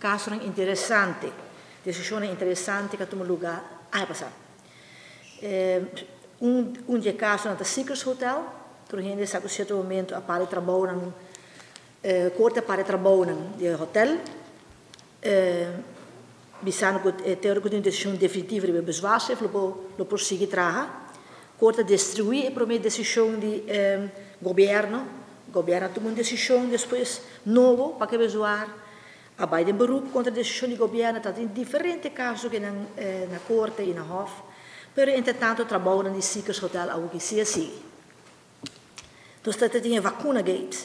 Kasonan interesante, desishonnan interesante ku a tuma lugá aña pasá. Un di e kasonan ta Seekers Hotel. Tur hende sa ku sierto momento a para e trabounan, korte a para e trabounan di e hotel, bisando ku te ora ku tin un desishon definitivo riba e bezwaarschrift lo por lo por sigui traha. Korte a destruí e promé desishon di gobièrnu. Gobièrnu a tuma un desishon despues nobo pa ke bezwaar. A bai den beroep kontra desishon di gobièrnu, ta tin diferente kaso ku nan na korte i na hòf, pero entretanto trabounan di Seekers Hotel awoki si a sigui. Nos ta tin e Vacunagate,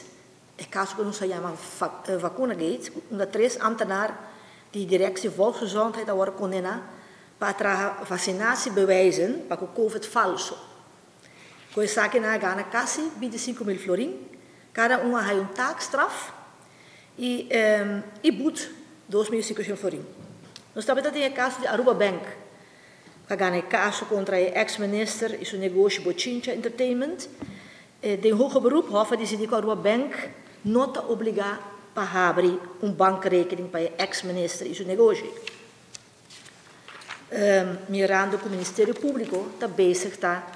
e kaso ku nos a yama Vacunagate, unda tres amtenar di Directie Volksgezondheid a wòrdu kondená pa a traha vasinatiebewijzen pa ku covid falso. Ku esaki nan a gana kasi 25.000 florin, kada un a haña un taakstraf. I e but 2500 florin. Nos tabata tin e kaso di Aruba Bank, ku a gana e kaso kontra e eks minister i su negoshi Bochincha Entertainment. Den hoger beroep Hof a disidí ku Aruba Bank no ta obligá pa habri un bankrekening pa e eks minister i su negoshi. Mirando ku Ministerio Públiko ta bezig ta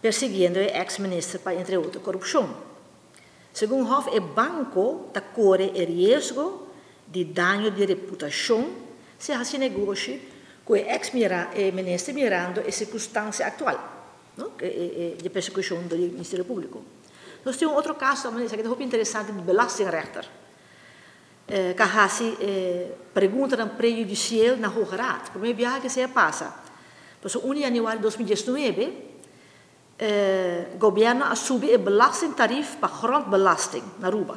persiguiendo e eks minister pa entre otro korupshon. Segun Hof e banko ta kore e riesgo di daño di reputashon si hasi negoshi ku e eks minister mirando e sirkunstansia aktual di persekushon dor di Ministerio Públiko. Nos tin un otro kaso tambe, esaki ta hopi interesante, di belastingrechter ku a hasi preguntanan prejudisieel na Hoge Raad. Promé biaha ku esei a pasa, pasobra un di yanüari 2019, E gobierno a subi e belastingtarief pa grondbelasting na Aruba.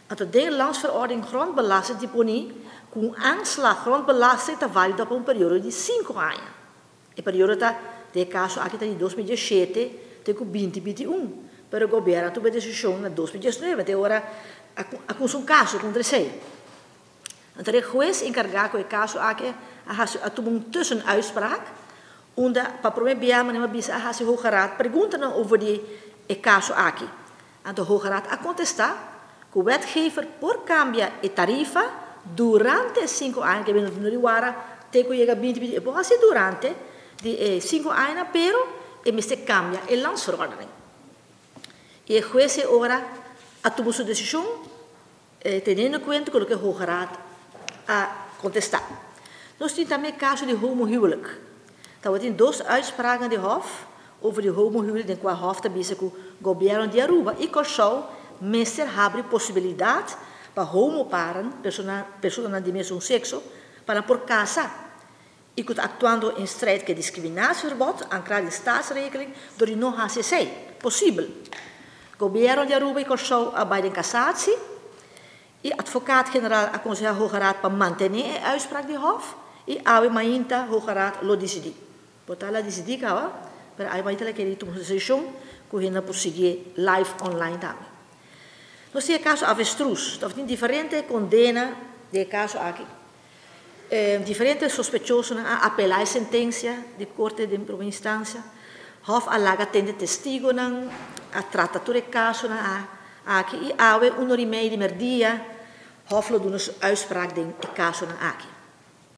Anto den e Landsverordening Grondbelasting tin poni cu un aanslag grondbelasting ta valido pa un periodo di 5 aña. E periodo ta, den e caso aki ta di 2017 te cu 2021, pero e gobierno a tuma e decision na 2019, te ora a cuminsa un caso contra esey. Anto e hues encarga cu e caso aki a haci a tuma un tussenuitspraak unda pa prome bia manera mi a bisa a haci Hoge Raad preguntanan over di e caso aki. Anto Hoge Raad a contesta cu wetgever por cambia e tarifa durante e 5 aña ke bini no di wara te cu yega 2020 e por haci durante di e 5 añanan pero e mester cambia e landsverordening. Y e hues e ora a tuma su decision Teniendo kuenta ku loke Hoge Raad a kontestá. Nos tin tambe e kaso di homohuwelijk. Tabatin dos uitspraken di Hof over di homohuwelijk den kua Hof ta bisa ku gobièrnu di Aruba i Kòrsou mester habri posibilidat pa homoparen, personanan di mesun sekso, pa nan por kasa i ku ta aktuando in strijd ku e discriminatieverbod ankrá den Staatsregeling dor di no hasi esei posibel. Gobièrnu di Aruba i Kòrsou a bai den kasatsie i Advocaat-Generaal a konsehá Hoge Raad pa mantené e uitspraak di Hof i awe mainta Hoge Raad lo disidí. Por ta el a disidí kaba, pero awe mainta el a kere tuma su desishon ku hende por siguié live online tambe. Nos tin e kaso Avestruz, tabatin diferente kondena den e kaso aki. Diferente sospechosonan a apelá e sentensia di korte den prome instansia. Hof a laga tende testigonan, a trata tur e kasonan aki i awe un ora i mei di merdia Hof lo duna su uitspraak den e kasonan aki.